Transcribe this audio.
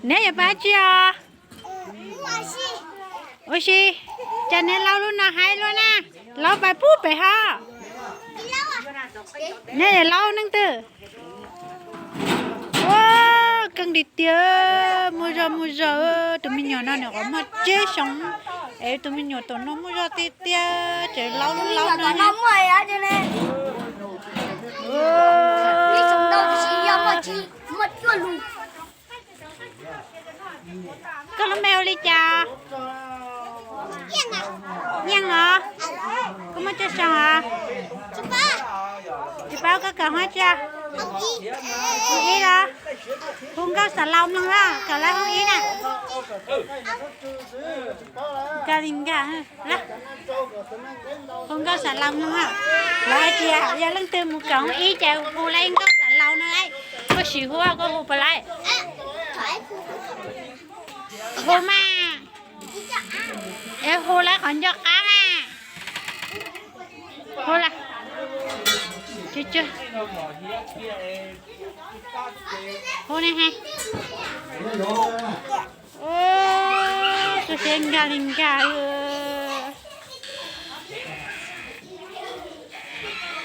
Neb yuav pab tsi os? Ua si, cas neb laub lub no haib luaj na, laub pais pub pem hov. Neb yuav laub neej twg? Ua, keej li tiag, muaj zog muaj zog, tus me nyuam no nws qhov muaj tsib xyoo, es tus me nyuam tom no muaj zog tiag tiag, tseem laub lub laub no. Koj lub npe hu li cas? Yeej los? Koj muaj tsawg xyoo os? Tsis paub, koj kawm hoob tsi? Hoob ib los? Hu nkauj xav laus mloog os, kawm lawv hoob ib na. Nkag li nkag, hu nkauj xav laus mloog os. Lawv hais tias yog leej twg mus kawm hoob ib ces hu lawv nkauj xav laus no lauj. Koj sim hu, koj hu puas lawv? Hu mas. Es hu lawv qhov ncauj qab mas. Hu lawm. Hu ne he. Koj siab nkag li nkag.